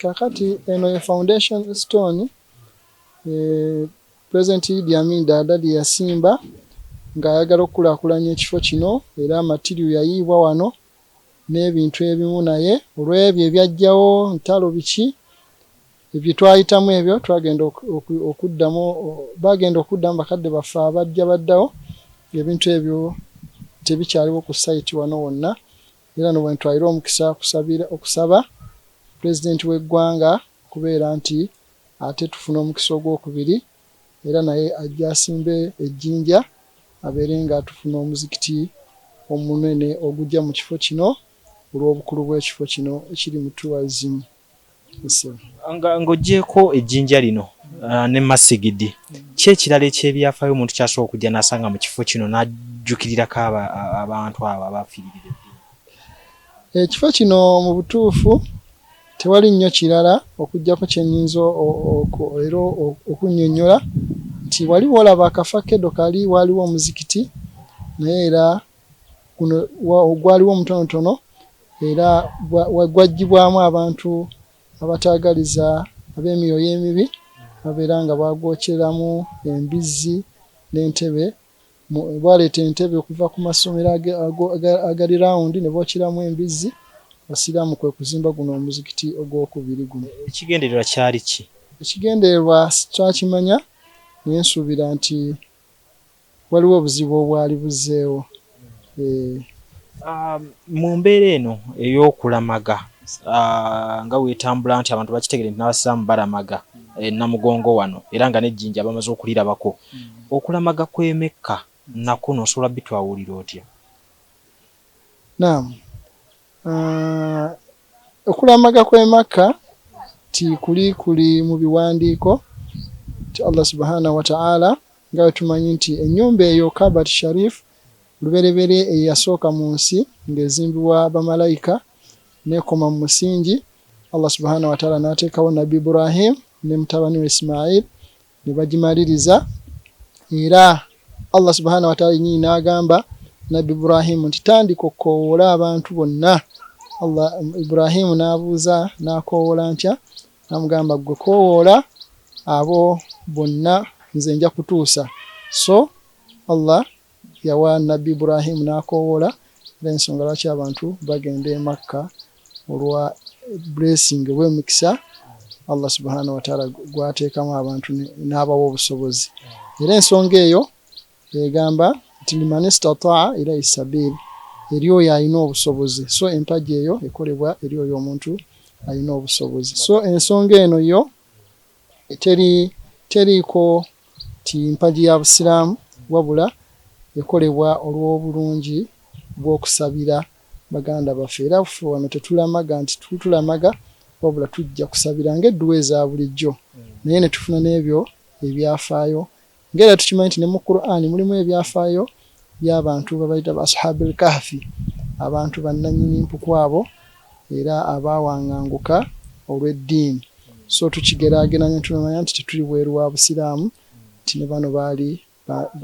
Kakati eno ye foundation stone President Idi Amin Dada lye yasimba ng'ayagala okukulaakulanya ekifo kino, era amatiriyo yayiibwa wano n'ebintu ebimu, naye olw'ebyo ebyajjawo, ntalo biki ebyo twayitamu, ebyo twagenda okuddamu, bagenda okuddamu bakadde baffe abajja baddawo, ebintu ebyo tebikyaliwo ku site wano wonna. Era no bwentwalira omukisa okusaba pulezidenti w'eggwanga okubeera nti ate tufuna omukisa ogwokubiri, era naye ajja asimbe ejjinja, abeere nga tufuna omuzikiti omunene ogujja mu kifo kino olw'obukulu bw'ekifo kino ekiri mu tourism. Ng'oggyeeko ejjinja lino ne masigidi, ki ekirala eky'ebyafaayo omuntu kyasobola okujja n'asanga mu kifo kino n'ajjukirirako abantu abo abafiiririra eddiini? Ekifo kino mu butuufu tewali nnyo kirala okuggyako kye nnyinza era okunnyonnyola nti wali w'olaba akafakedo kali waaliwo omuzikiti, naye era guno gwaliwo omutonotono, era gwaggyibwamu abantu abataagaliza, ab'emyoyo emibi, babeera nga bagwokyeramu embizzi n'entebe. Baleeta entebe okuva ku masomero agali rawundi ne bookyeramu embizzi. Abasiraamu kwe kuzimba guno omuzikiti ogwokubiri guno. Ekigendererwa kyali ki? Ekigendererwa twakimanya, naye nsuubira nti waliwo obuzibu obwali buzzeewo. Mu mbeera eno ey'okulamaga nga weetambula nti abantu bakitegere nti n'abasiraamu balamaga Namugongo wano, era nga n'ejjinja bamaze okulirabako, okulamaga kw'e Mecca nakuno osobola bitwawulira otya? Naam, okulamaga kw'e Makka ti kuli mu biwandiiko nti Allah subhanahu wa ta'ala, nga bwe tumanyi nti ennyumba eyo Kabat Sharif lubereberye eyasooka mu nsi ng'ezimbibwa bamalayika n'ekoma mu musingi, Allah subhanahu wa ta'ala n'ateekawo Nabbi Ibrahim ne mutabani we Ismail ne bagimaliriza. Era Allah subhanahu wa ta'ala yennyini n'agamba Nabbi Ibrahim nti tandika okukoowoola abantu bonna. Allah Ibrahim n'abuuza, n'akoowoola ntya? N'amugamba, ggwe koowoola abo bonna, nze nja kutuusa. So Allah yawa Nabbi Ibrahim n'akoowoola, era ensonga lwaki abantu bagenda e Makka olwa blessing oba emikisa Allah subhanahu wa ta'ala gwateekamu abantu n'abawa obusobozi. Era ensonga eyo egamba nti liman istataa ilaihi sabil, eri oyo alina obusobozi. So empagi eyo ekolebwa eri oyo omuntu alina obusobozi. So ensonga eno yo teriiko ti mpagi ya Busiraamu, wabula ekolebwa olw'obulungi bw'okusabira baganda baffe. Era ffe wano tetulamaga nti tutulamaga, wabula tujja kusabira ng'edduwa eza bulijjo, naye ne tufuna n'ebyo ebyafaayo. Ng'era tukimanyi nti ne mu Qur'an mulimu ebyafaayo by'abantu babayita ba ashabil kahfi, abantu bannannyini mpuku abo era abaawanganguka olw'eddiini. So tukigeraageranya tumanya nti tetuli bweru wa Busiraamu, nti ne bano baali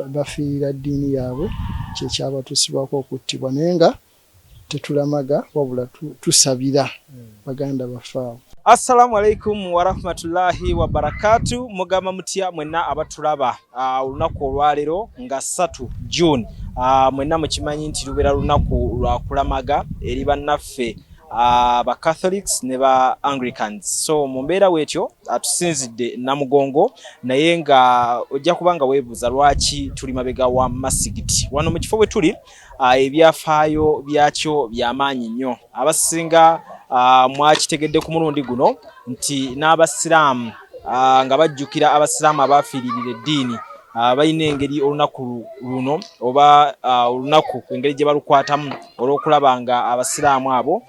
bafiirira ddiini yaabwe, kye kyabatuusibwako okuttibwa, naye nga tetulamaga wabula tusabira baganda baffe abo. Assalamu alaikum warahmatullahi wabarakatu. Mugamba mutya mwenna abatulaba olunaku olwaleero nga 3 June? Mwenna mukimanyi nti lubeera lunaku lwa kulamaga eri bannaffe ba Catholics ne ba Anglicans. So mu mbeera bwetyo atusinzidde Namugongo, naye nga ojja kuba nga weebuuza lwaki tuli mabega wa masigiti wano mu kifo bwe tuli. Ebyafaayo byakyo byamaanyi nnyo. Abasinga mwakitegedde ku mulundi guno nti n'abasiraamu nga bajjukira abasiraamu abaafiiririra eddiini, balina engeri olunaku luno oba olunaku engeri gye balukwatamu olw'okulaba nga abasiraamu abo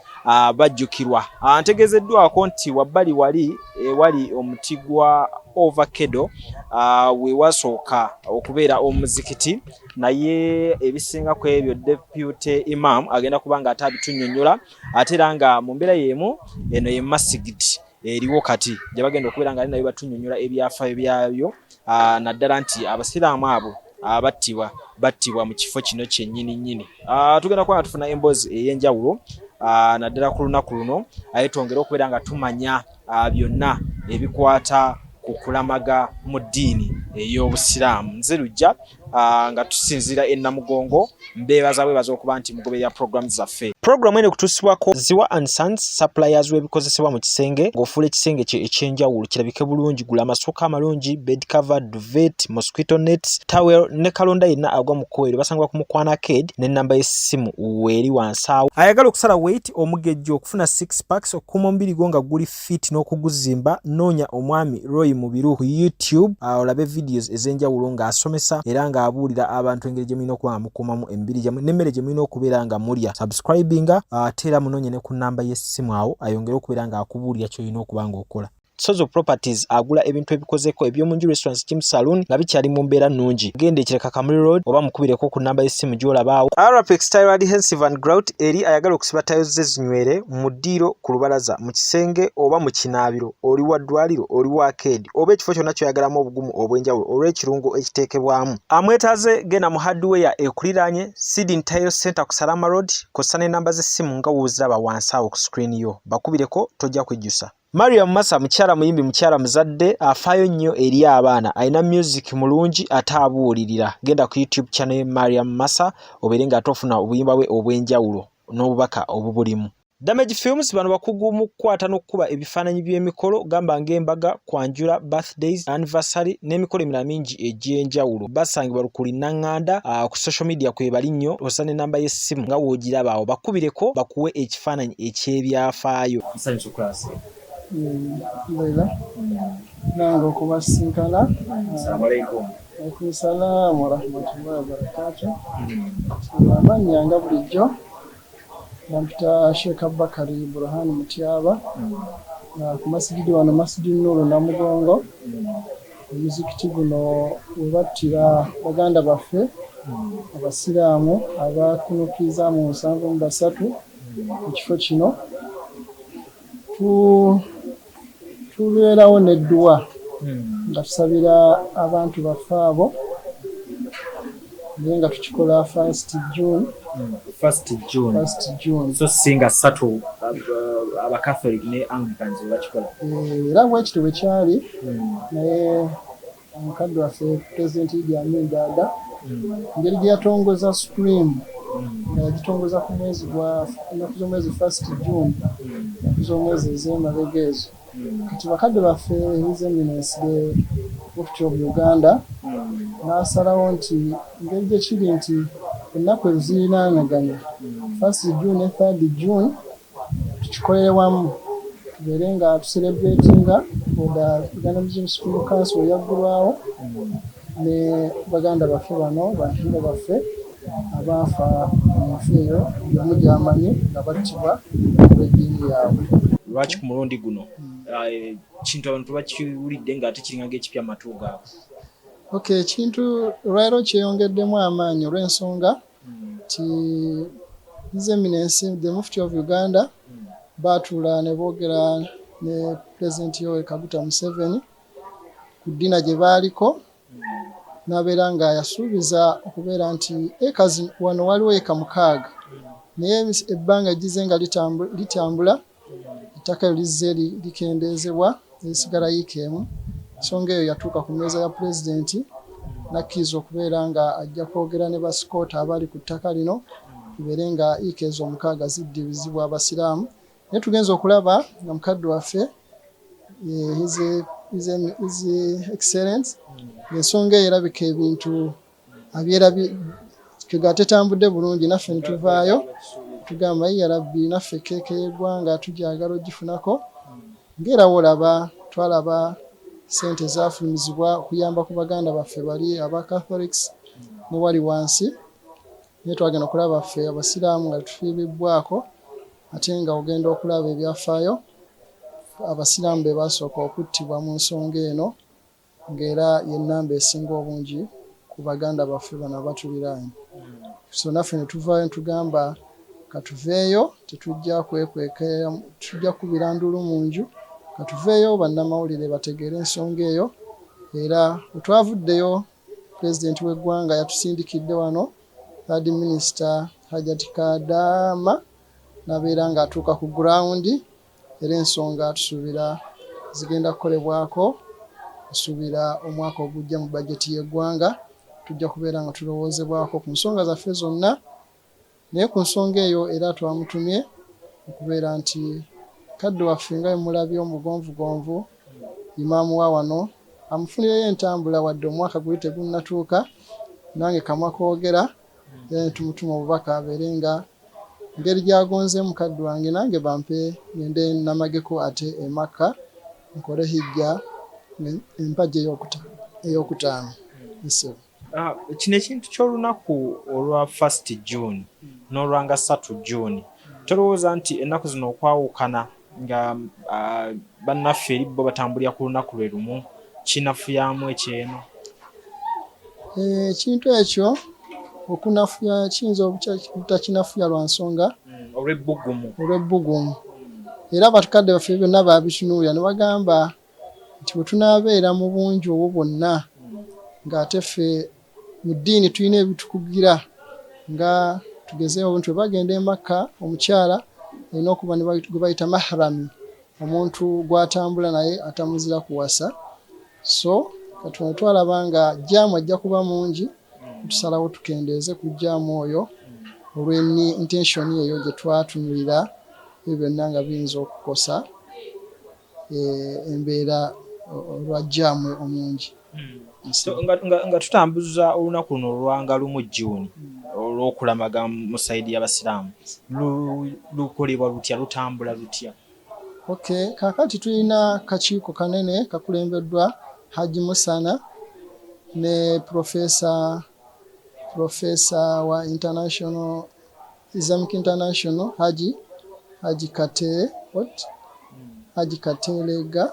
bajjukirwa. Ntegeezeddwako nti wabbali wali ewali omuti gwa ovakedo we wasooka okubeera omuzikiti, naye ebisinga ku ebyo deputy imam agenda kuba nga ate abitunnyonnyola. Ate era nga mu mbeera y'emu eno ye masigiti eriwo kati gye bagenda okubeera nga ali nayo batunnyonnyola ebyafaayo byabyo, naddala nti abasiraamu abo abattibwa battibwa mu kifo kino kyennyini nnyini. Tugenda kuba nga tufuna emboozi ey'enjawulo. Naddala ku lunaku luno aye twongere okubeera nga tumanya byonna ebikwata ku kulamaga mu ddiini ey'Obusiraamu. Nze Lujja nga tusinziira e Namugongo, mbeebaza bwebaza okuba nti mugoberera pulogulaamu zaffe. Pulogulaamu eno ekutuusibwako Ziwa and Sons, suppliers w'ebikozesebwa mu kisenge ng'ofuula ekisenge kye eky'enjawulo kirabike bulungi. Gula amasuuka amalungi, bed cover, duvet, mosquito nets, towel ne kalonda yenna agwa mu kkowe eryo. Basangibwa ku Mukwano Arcade n'ennamba y'essimu weeri wansi awo. Ayagala okusala weight, omugejjo, okufuna six packs, okukuuma omubiri gwo nga guli fit n'okuguzimba, noonya omwami Roy Mubiru ku YouTube olabe videos ez'enjawulo ng'asomesa era ng'abuulira abantu engeri gye mulina okuba nga mukuumamu emibiri gyammwe n'emmere gye mulina okubeera nga mulya. Subscribinga ate era munoonye ne ku nnamba y'essimu awo ayongere okubeera ng'akubuulira ky'olina okuba ng'okola. Sozo Properties agula ebintu ebikozeko eby'omu nju, restaurants, gym, saloon nga bikyali mu mbeera nnungi. Genda e Kireka Kamuli Road oba mukubireko ku nnamba y'essimu gy'olaba awo. Arapex Tile Adhesive and Grout eri ayagala okusiba tiles ze zinywere mu ddiiro, ku lubalaza, mu kisenge oba mu kinaabiro, oli wa ddwaliro, oli wa arcade oba ekifo kyonna ky'oyagalamu obugumu obw'enjawulo olw'ekirungo ekiteekebwamu. Amwetaaze genda mu hardware ekuliraanye Sidin Tile Center ku Salama Road kw'ossa n'ennamba z'essimu nga w'oziraba wansi awo ku screen yo. Bakubireko tojja kwejjusa. Mariam Massa mukyala muyimbi, mukyala muzadde, afaayo nnyo eri abaana, alina music mulungi ate abuulirira. Genda ku YouTube channel ye Mariam Massa obeere ng'ate ofuna obuyimba bwe obw'enjawulo n'obubaka obubulimu. Damage Films bano bakugu mu kukwata n'okukuba ebifaananyi by'emikolo gamba ng'embaga, kwanjula, birthdays, anniversary n'emikolo emirala mingi egy'enjawulo. Basangibwa Lukuli Nanganda, ku social media kwe bali nnyo, ossa n'ennamba y'essimu nga w'ogiraba awo, bakubireko bakuwe ekifaananyi eky'ebyafaayo. Nsanyuse okulaba. Leila nange okubasinkana. Assalamu alaikum. Alaikum salam warahmatullahi wabarakatuh. Amannya nga bulijjo bampita Sheikh Abubakari Burhan Mutyaba ku masigidi wano, Masjid Nuru Namugongo, omuzikiti guno we battira baganda baffe abasiraamu abakunukkiriza mu 73. Mu kifo kino tubeerawo n'edduwa nga tusabira abantu baffe abo, naye nga tukikola first June. First June. First June. So singa ssatu Abacatholic ne Anglicans bwe bakikola. Era bwekityo bwe kyali, naye omukadde waffe Pulezidenti Idi Amin Dada, engeri gye yatongoza Supreme, nga yagitongoza ku mwezi gwa ennaku z'omwezi first June, ennaku z'omwezi ez'emabega ezo. Kati bakadde baffe, His Eminence the Mufti of Uganda n'asalawo nti engeri gye kiri nti ennaku ezo zirinaanaganye, first June ne third June, tukikolere wamu tubeere nga tucelebratinga for the Uganda Muslim Supreme Council eyaggulwawo ne baganda baffe bano, bahero baffe abaafa mu nfa eyo buli omu gy'amanyi nga battibwa olw'eddiini yaabwe. Lwaki ku mulundi guno kintu abantu bakiwulidde ng'ate kiringa ng'ekipya mu matu gaabwe? Okay, ekintu olwaleero kyeyongeddemu amaanyi olw'ensonga nti His Eminence the Mufti of Uganda baatuula ne boogera ne Pulezidenti Yoweri Kaguta Museveni ku dinner gye baaliko, n'abeera nga yasuubiza okubeera nti acres wano waliwo eka 6, naye ebbanga egize nga litambula ettaka eryo lizze likendeezebwa nesigala yiika emu. Ensonga eyo yatuuka ku mmeeza ya pulezidenti n'akkiriza okubeera nga ajja kwogera ne basikoota abali ku ttaka lino libeere nga yiika ezo 6 ziddibizibwa abasiraamu. Naye tugenze okulaba nga mukadde waffe His Excellence ensonga eyo erabika ebintu abyerabi kega tetambudde bulungi, naffe ne tuvaayo tugamba, "Ya Rabbi, naffe keeke y'eggwanga tugyagala ogifunako." Ng'era woolaba twalaba ssente zaafulumizibwa okuyamba ku baganda baffe bali aba Catholics ne wali wansi, naye twagenda okulaba ffe abasiraamu nga tufiiribbwako, ate nga ogenda okulaba ebyafaayo, abasiraamu be baasooka okuttibwa mu nsonga eno, ng'era y'ennamba esinga obungi ku baganda baffe bano abatuliraanye. So naffe ne tuvaayo ne tugamba katuveeyo, tetujja kwekweka, tujja kukubira ndulu mu nju, katuveeyo bannamawulire bategeere ensonga eyo. Era bwe twavuddeyo, pulezidenti w'eggwanga yatusindikidde wano third minister Hajati Kadaama. Nabeera ng'atuuka ku ground, era ensonga tusuubira zigenda kukolebwako. Nsuubira omwaka ogujja mu bajeti y'eggwanga tujja kubeera nga tulowoozebwako ku nsonga zaffe zonna. Naye ku nsonga eyo era twamutumye okubeera nti kadde waffe nga bwe mulabye omugonvugonvu imaamu wa wano amufunireyo entambula, wadde omwaka guli tegunnatuuka, nange kamwa koogera, era ne tumutuma obubaka abeere nga ngeri gy'agonzeemu mukadde wange, nange bampe ngende namageko ate e Makka nkole hijja empagi ey'okutaano. Kino ekintu ky'olunaku olwa 1 June n'olwanga 3 June, tolowooza nti ennaku zino okwawukana nga bannaffe eri bo batambulira ku lunaku lwe lumu kinafuyamu ekyeno? Ekintu ekyo okunafuya kiyinza obutakinafuya lwa nsonga olw'ebbugumu. Olw'ebbugumu. Era abakadde baffe byonna baabitunuulira ne bagamba nti bwe tunaabeera mu bungi obwo bwonna, ng'ate ffe mu ddiini tulina ebitukugira, nga tugezeewo nti bwe bagenda e Makka, omukyala alina okuba ne gwe bayita mahrami, omuntu gw'atambula naye atamuzira kuwasa. So kati wano twalaba nga jaamu ajja kuba mungi, tusalawo tukendeeze ku jaamu oyo olw'eni intention eyo gye twatunulira ebyo byonna nga biyinza okukosa embeera olwa jaamu omungi. So, nga tutambuza olunaku luno olwanga 1 June olw'okulamaga mu side y'abasiraamu, lukolebwa lutya, lutambula lutya? Okay, kaakati tulina kakiiko kanene kakulembeddwa Haji Musana ne professor wa International Islamic International, Haji Katere, what? Haji Katelega,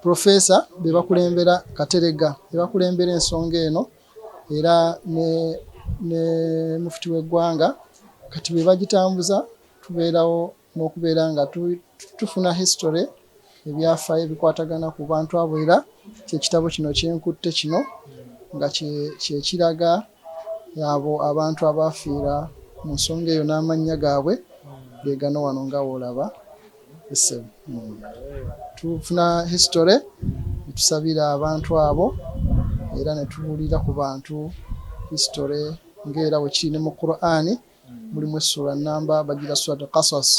professor, be bakulembera, Katerega, be bakulembera ensonga eno, era ne mufuti w'eggwanga. Kati bwe bagitambuza, tubeerawo n'okubeera nga tufuna history, ebyafaayo ebikwatagana ku bantu abo. Era kyekitabo kino kyenkutte kino nga kyekiraga abo abantu abafiira mu nsonga eyo n'amannya gaabwe ge gano wano nga woolaba. Tufuna history netusabira abantu abo, era ne tubuulira ku bantu history, ng'era bwe kiri ne mu Qur'ani mulimu essuula namba bagira Surat Qasas,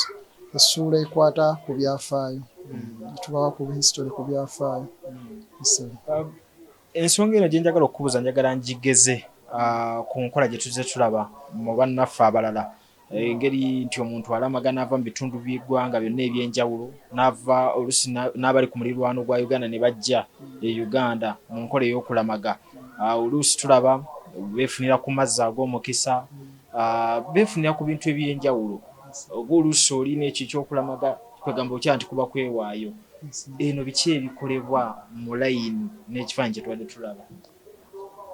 essuula ekwata ku byafaayo. Tubawa ku history ku byafaayo. Ensonga eno gye njagala okukubuuza, njagala njigeze ku nkola gye tuzze tulaba mu bannaffe abalala, engeri nti omuntu alamaga n'ava mu bitundu by'eggwanga byonna ebyenjawulo, n'ava oluusi n'abali ku mulirwano gwa Uganda ne bajja e Uganda mu nkola ey'okulamaga. Oluusi tulaba beefunira ku mazzi ag'omukisa, beefunira ku bintu ebyenjawulo, oba oluusi oli n'ekyo ekyokulamaga kwegamba otya nti kuba kwewaayo. Eno biki ebikolebwa mu layini n'ekifaananyi kye tubadde tulaba?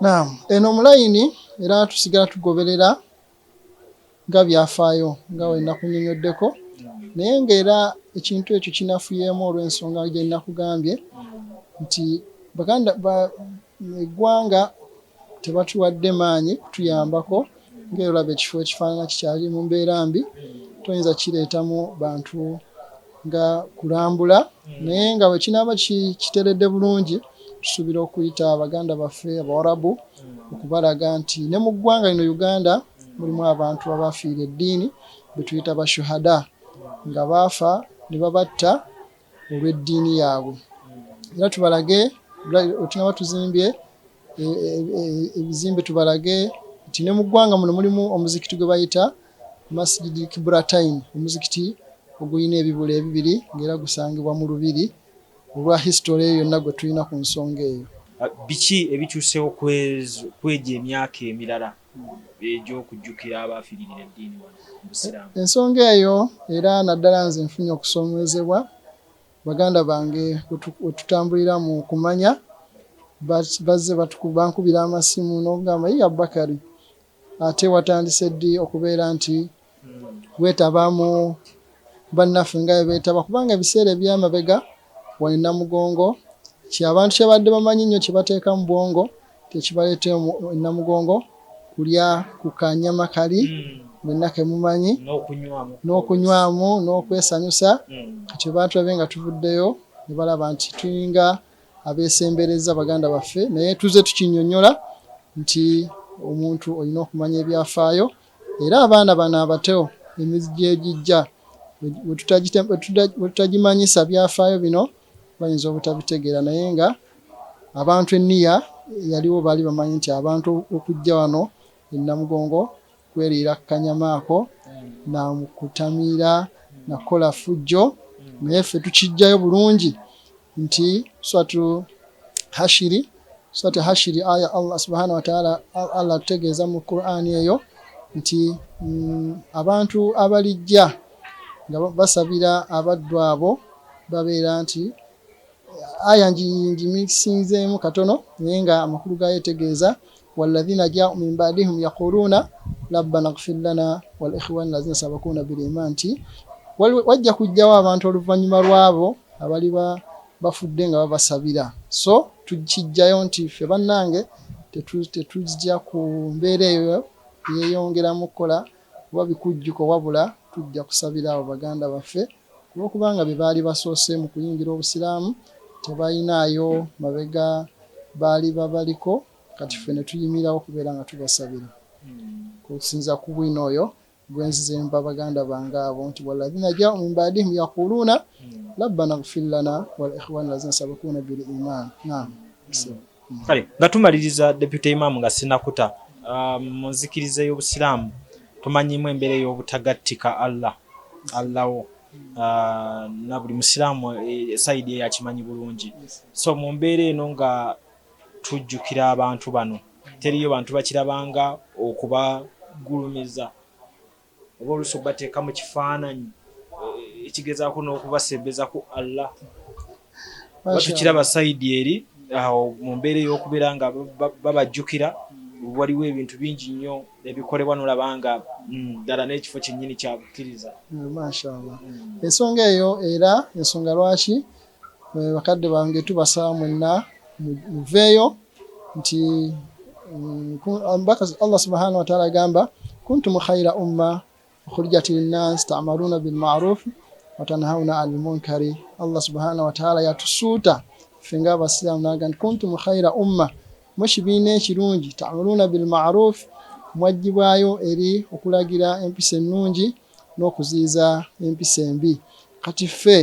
Naam, eno mu layini era tusigala tugoberera nga byafaayo nga we nakunnyonnyoddeko, naye ng'era ekintu ekyo kinafuyeemu olw'ensonga gye nakugambye nti baganda eggwanga tebatuwadde maanyi kutuyambako. Ng'era olaba ekifo ekifaanana kikyali mu mbeera mbi, toyinza kireetamu bantu nga kulambula. Naye nga bwe kinaaba kiteredde bulungi, tusuubira okuyita baganda baffe Abawarabu okubalaga nti ne mu ggwanga lino Uganda mulimu abantu abafiira eddiini be tuyita bashuhada, nga baafa ne babatta olw'eddiini yaabwe. Era tubalage tunaba tuzimbye ebizimbe, tubalage nti ne mu ggwanga muno mulimu omuzikiti gwe bayita Masjid Kibratain, omuzikiti ogulina ebibula ebibiri, ng'era gusangibwa mu Lubiri, olwa history eyo yonna gwe tulina ku nsonga eyo. Biki ebikyuseewo kwegyo emyaka emirala egy'okujjukira abaafiiririra eddiini wano mu Busiraamu? Ensonga eyo era naddala nze nfunye okusomezebwa baganda bange we tutambulira mu kumanya, bazze bankubira amasimu n'okugamba, "Ye Abubakari, ate watandise ddi okubeera nti weetaba mu bannaffe nga bwe beetaba?" Kubanga ebiseera eby'emabega wano e Namugongo kye abantu kye badde bamanyi nnyo, kye bateeka mu bwongo, tekibaleeta e Namugongo kulya ku kanyama kali. mwenna kemumanyi n'okunywamu n'okwesanyusa. Kati batulabe nga tuvuddeyo ne balaba nti tulinga abeesembereza baganda baffe, naye tuze tukinyonyola nti omuntu olina okumanya ebyafaayo, era abaana bano abato emizigi egijja bwe tutagimanyisa byafaayo bino bayinza obutabitegeera, naye nga abantu enniya yaliwo baali bamanyi nti abantu okujja wano e Namugongo kweriira kanyama ako na kutamiira na kukola ffujjo, naye ffe tukijjayo bulungi nti suratu Hashiri, suratu Hashiri aya Allah subhanahu wa ta'ala Allah atutegeeza mu Qur'an eyo nti abantu abalijja nga basabira abaddu abo babeera nti aya ngimisinzeemu katono, naye nga amakulu gaayo etegeeza walladhina jaa'u min ba'dihim yaquluuna rabbana ighfir lana wal ikhwana allazina sabakuna bil iman, nti wajja kujjawo abantu oluvannyuma lwabo abali bafudde nga babasabira. So tukijjayo nti ffe bannange tetujja ku mbeera eyo yeeyongeramu kukola oba bikujjuko, wabula tujja kusabira abo baganda baffe olw'okubanga be baali basoose mu kuyingira Obusiraamu, tebalinaayo mabega baali babaliko, kati ffe ne tuyimirawo okubeera nga tubasabira okusinziira ku bwino oyo gwe nzize mpa baganda bange abo nti walladhina jaa'u min ba'dihim yaquluuna rabbana ighfir lana wal ikhwana allazina sabakuna bil iman. Naam. Kale nga tumaliriza Deputy Imam nga sinakuta, mu nzikiriza y'Obusiraamu tumanyimu embeera ey'obutagattika Allah Allawo, na buli musiraamu sayidi eyo akimanyi bulungi. So mu mbeera eno nga tujjukira abantu bano, teriyo bantu bakirabanga okubagulumiza oba oluusi okubateeka mu kifaananyi ekigezaako n'okubasembeza ku Allah. Oba tukiraba sayidi eri awo mu mbeera ey'okubeera nga babajjukira, waliwo ebintu bingi nnyo ebikolebwa n'olaba nga ddala n'ekifo kyennyini kya bukkiriza. Mashallah. Ensonga eyo era ensonga lwaki bakadde bange tubasaba mwenna muveeyo nti Allah subhanahu wa ta'ala agamba kuntum khayra umma ukhrijat linnas ta'maluna bil ma'ruf wa tanhauna 'anil munkari. Allah subhanahu wa ta'ala yatusuuta ffe ng'abasiraamu n'agamba nti kuntum khayra umma, mwe kibiina ekirungi, ta'maluna bil ma'ruf, mwaggyibwayo eri okulagira empisa ennungi n'okuziyiza empisa embi. Kati ffe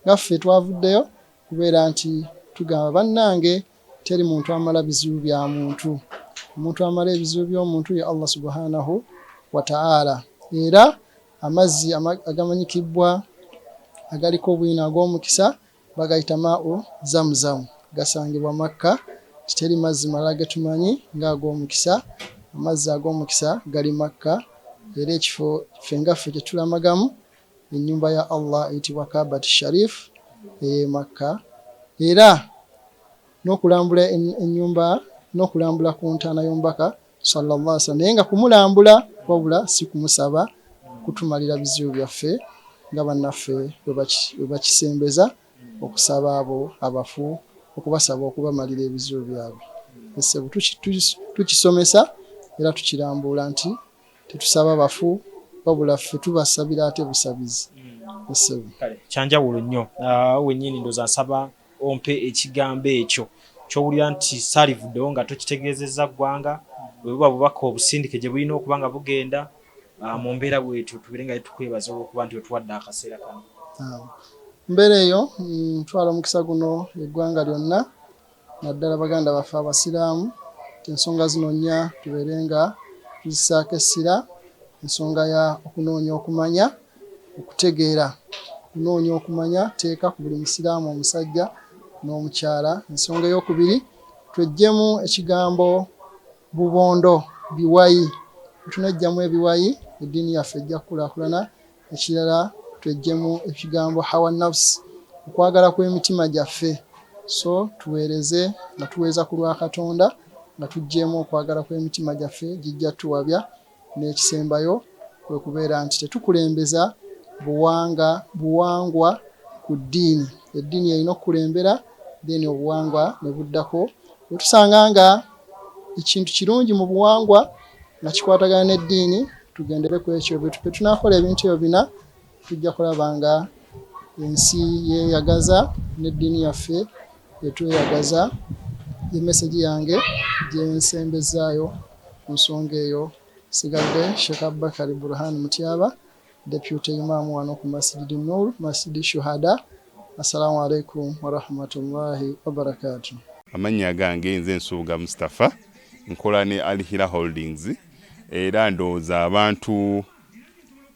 nga ffe twavuddeyo kubeera nti tugamba bannange teri muntu amala bizibu bya muntu, omuntu amala ebizibu by'omuntu ye Allah subhanahu wa ta'ala. Era amazzi agamanyikibwa agaliko obwino ag'omukisa bagayita ma'u zamzam, gasangibwa Makka. Teri mazzi malala getumanyi ng'ag'omukisa, amazzi ag'omukisa gali Makka, era ekifo ffe nga ffe kye tulamagamu ennyumba ya Allah eyitibwa Kabat Sharif ey'e Makka, era n'okulambula ennyumba n'okulambula ku ntaana y'omubaka sallallahu alaihi wasallam, naye nga kumulambula wabula si kumusaba kutumalira bizibu byaffe nga bannaffe bwe bakisembeza okusaba abo abafu, okubasaba okubamalira ebizibu byabwe. Essebo tukisomesa era tukirambuula nti tetusaba bafu wabula ffe tubasabira ate busabizi. Essebo kyanjawulo nnyo wennyini, ndowooza nsaba ompe ekigambo ekyo ky'owulira nti saalivuddewo nga tokitegeezezza ggwanga, bwe buba bubaka obusindike gye bulina okuba nga bugenda mu mbeera bwetyo, tubeere nga tukwebaza olw'okuba nti otuwadde akaseera kano. Mbeera eyo ntwala omukisa guno eggwanga lyonna naddala baganda baffe abasiraamu nti ensonga zino nnya tubeere nga tuzisaako essira. Ensonga ya okunoonya okumanya, okutegeera, okunoonya okumanya tteeka ku buli musiraamu omusajja n'omukyala. Ensonga ey'okubiri, tweggyemu ekigambo bubondo, biwayi. Bwe tuneggyamu ebiwayi eddiini yaffe ejja kukulaakulana. Ekirala, tweggyemu ekigambo hawa nafsi, okwagala kw'emitima gyaffe. So tuweereze nga tuweereza ku lwa Katonda nga tuggyeemu okwagala kw'emitima gyaffe, gijja tuwabya. N'ekisembayo kwe kubeera nti tetukulembeza buwangwa ku ddiini. Eddiini erina okukulembera, then obuwangwa ne buddako. Bwe tusanga nga ekintu kirungi mu buwangwa nga kikwatagana n'eddiini, Tugendere ku ekyo. Bwe tunaakola ebintu ebyo bina, tujja kulaba nga ensi yeeyagaza n'eddiini yaffe etweyagaza. Ye message yange gye nsembezaayo ku nsonga eyo. Sigadde Sheikh Abubakari Burhan Mutyaba, Deputy Imam wano ku Masjid Nur, Masjid Shuhada. Assalamu alaikum warahmatullahi wabarakatuh. Amannya gange nze Nsubuga Mustapha, nkola ne Alhira Holdings, era ndowooza abantu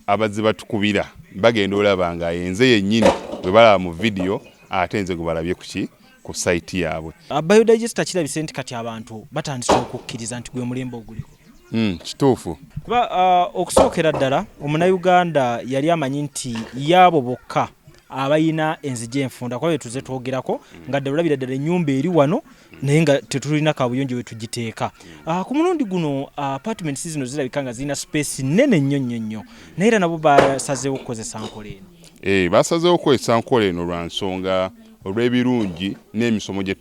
abazze batukubira bagenda olaba nga yenze yennyini bwe balaba mu vidiyo, ate nze gwe balabye kuki ku site yaabwe. Biodigester kirabise nti kati abantu batandise okukkiriza nti gwe mulembe oguliko. Kituufu. Kuba okusookera ddala omunnayuganda yali amanyi nti yaabo bokka abalina enzija enfunda, kuba betuze twogerako nga ddala olabira ddala ennyumba eri wano naye nga tetulina kabuyonjo we tugiteeka. Ku mulundi guno apartments zino zirabika nga zirina space nnene nnyo nnyo nnyo, naye era nabo basazeewo okukozesa nkola eno. Basazeewo okukozesa nkola eno lwa nsonga olw'ebirungi n'emisomo gye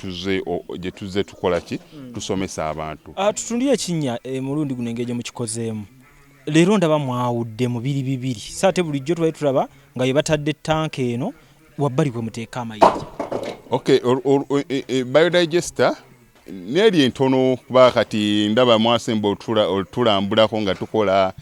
tuzze tukola ki tusomesa abantu. Tutundire ekinnya mulundi guno engeri gye mukikozeemu. Leero ndaba mwawudde mu biri bibiri, so ate bulijjo tubadde tulaba nga ye batadde ttanka eno wabbali kwe muteeka amayinja. Okay, biodigester neeri entono, kuba kati ndaba mwasemba otulambulako nga tukola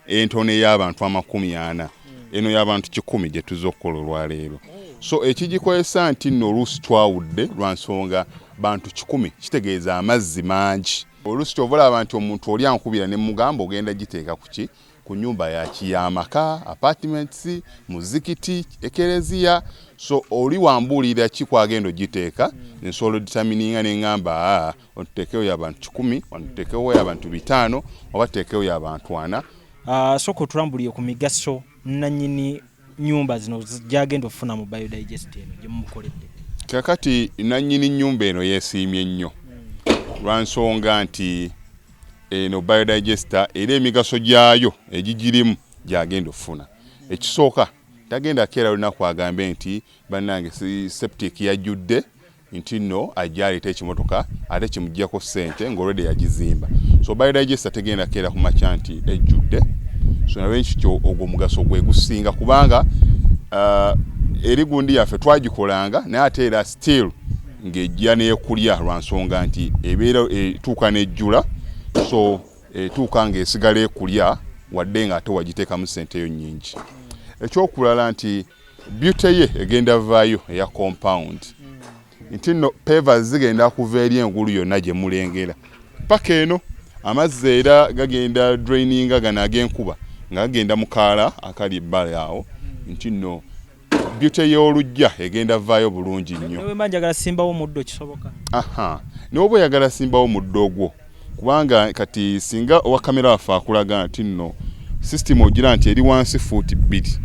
entono ey'abantu 40, eno y'abantu 100 gye tuzza okukola olwaleero. So ekigikozesa nti nno oluusi twawudde lwa nsonga bantu 100 kitegeeza amazzi mangi. Oluusi kyova olaba nti omuntu oli ankubira ne mugamba ogenda giteeka ku ki, ku nyumba yaki y'amaka, apartments, muzikiti, ekereziya. So oli wambuulira ki kwagenda ogiteeka, nsobola odetermininga ne ŋŋamba aa otuteekewo y'abantu 100, wano tuteekewo y'abantu 50, oba tuteekewo y'abantu 40. Sooka otulambulire ku migaso nannyini nyumba zino gyagenda okufuna mu biodigester eno gye mumukoledde. Kakati nannyini nnyumba eno yeesiimye nnyo lwa nsonga nti eno biodigester era emigaso gyayo egigirimu gyagenda okufuna. Ekisooka, tagenda keera lunaku agambe nti bannange septic yajjudde, nti nno ajja aleeta ekimotoka ate kimuggyako ssente ng'olwedde yagizimba. So biodigester tegenda keera ku makya nti ejjudde. So nalwekityo ogwo omugaso gwe gusinga, kubanga eri gundi yaffe twagikolanga naye ate era still ng'ejja n'ekulya lwa nsonga nti ebeera etuuka n'ejjula. So etuuka ng'esigala ekulya wadde nga ate wagiteekamu ssente yo nnyingi. Ekyokulala nti beauty ye egenda vaayo eya compound, nti nno pavers zigenda kuva eri engulu yonna gye mulengera paka eno. Amazzi era gagenda draininga gano ag'enkuba nga gagenda mu kaala akali ebbali awo, nti nno beauty y'oluggya egenda vaayo bulungi nnyo. Newe mba njagala simbawo omuddo kisoboka? Aha, n'oba oyagala simbawo muddo ogwo, kubanga kati singa owa kamera waffe akulaga nti nno system ogira nti eri wansi fuuti 2,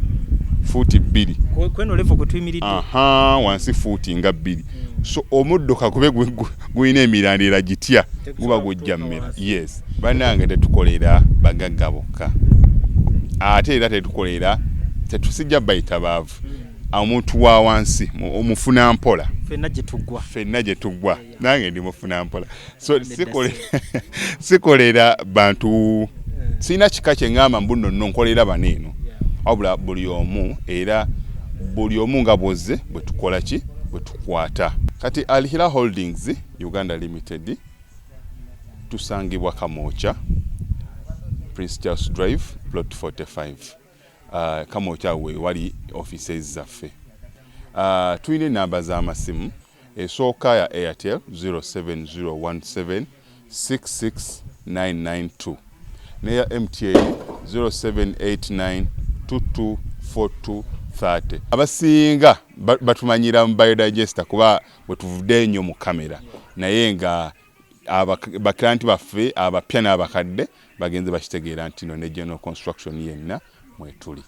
fuuti 2. Kweno level kwe tuyimiridde. Aha, wansi fuuti nga 2. So omuddo kakube gulina emirandira gitya, guba gujja mmera. Yes, bannange, tetukolera bagagga bokka, ate era tetukolera, tetusijja bayita baavu. Omuntu wa wansi omufuna mpola. Ffenna gye tuggwa. Ffenna gye tuggwa, nange ndi mufuna mpola. So sikolera bantu, sirina kika kye ŋŋamba mbu nno nno nkolera bano eno, wabula buli omu, era buli omu nga bwozze bwe tukola ki bwe tukwata. Kati Alhira Holdings Uganda Limited tusangibwa Kamwokya, Prince Charles Drive, plot 45. Kamwokya we wali offices zaffe. Tulina enamba z'amasimu. Esooka ya Airtel 07017 66992, neya MTN 0789 224230. Abasinga batumanyira mu biodigester kuba bwe tuvudde ennyo mu kamera, naye nga baklienti baffe abapya n'abakadde bagenze bakitegeera nti no ne general construction yenna mwetuli.